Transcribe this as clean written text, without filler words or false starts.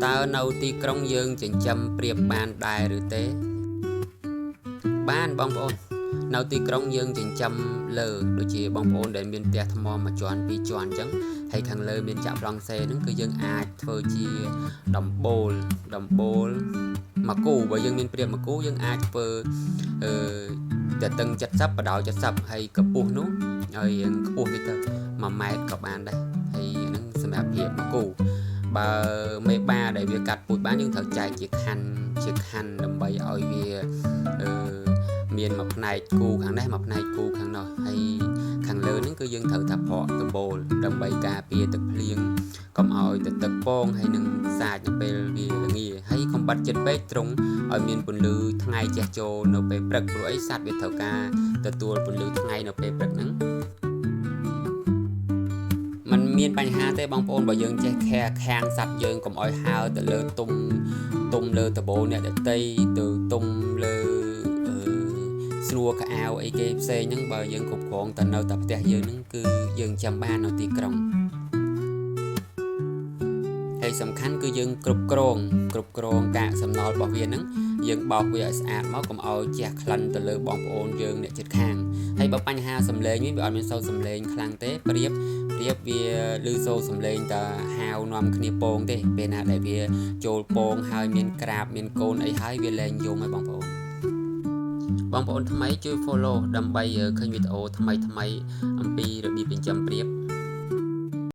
តើនៅទីក្រុងយើងចិញ្ចឹមព្រាបបានដែរឬទេ បានបងប្អូននៅទីក្រុងយើងចិញ្ចឹមលើដូចជាបងប្អូនដែលមានផ្ទះថ្មមួយជាន់ពីរជាន់អញ្ចឹងហើយខាងលើមានចាក់ប្លង់សេហ្នឹងគឺយើងអាចធ្វើជាដំបូលដំបូលមួយគូបើយើងមានព្រាបមួយគូយើងអាចធ្វើអឺតតឹង70បដោយ70ហើយកម្ពស់នោះហើយយើងខ្ពស់តិចទៅ1ម៉ែត្រក៏បានដែរហើយហ្នឹងសម្រាប់ព្រាបមួយគូបើមេបាដែលវាកាត់ពូជបានយើងត្រូវចែកជាខណ្ឌជាខណ្ឌដើម្បីឲ្យវាអឺមានមួយផ្នែកគូខាងនេះមួយផ្នែកគូខាងនោះហើយខាងលើហ្នឹងគឺយើងត្រូវថាប្រក់ដំបូលដើម្បីការពារទឹកភ្លៀងកុំឲ្យទៅទឹកពងហើយនឹងសាចនៅពេលវាល្ងាហើយកុំបាត់ចិត្តពេកត្រង់ឲ្យមានពន្លឺថ្ងៃជះចូលនៅពេលព្រឹកព្រោះអីសត្វវាត្រូវការទទួលពន្លឺថ្ងៃនៅពេលព្រឹកហ្នឹងมันមានបញ្ហាទេបងប្អូនបើយើងចេះខែខាងសត្វយើងកុំឲ្យហើទៅលើទុំទុំលើដបូលអ្នកដតីទៅទុំលើអឺស្នួរក្អៅអីគេផ្សេងហ្នឹងបើយើងគ្រប់គ្រងតែនៅតែផ្ទះយើងហ្នឹងគឺយើងចាំបាននៅទីក្រុងហើយសំខាន់គឺយើងគ្រប់គ្រងគ្រប់គ្រងកាកសំណល់របស់វាហ្នឹងយើងបោកវាឲ្យស្អាតមកកុំឲ្យជះក្លិនទៅលើបងប្អូនយើងអ្នកជិតខាងហើយបើបញ្ហាសំឡេងវិញវាអត់មានសូវសំឡេងខ្លាំងទេប្រៀបប្រៀបវាឮសូរសំឡេងតែហាវនាំគ្នាពងទេពេលណាដែលវាចូលពងហើយមានក្រាបមានកូនអីហើយវាលែងយំហើយបងប្អូនបងប្អូនថ្មីជួយ follow ដើម្បីឃើញវីដេអូថ្មីថ្មីអំពីរបៀបចិញ្ចឹមព្រាប។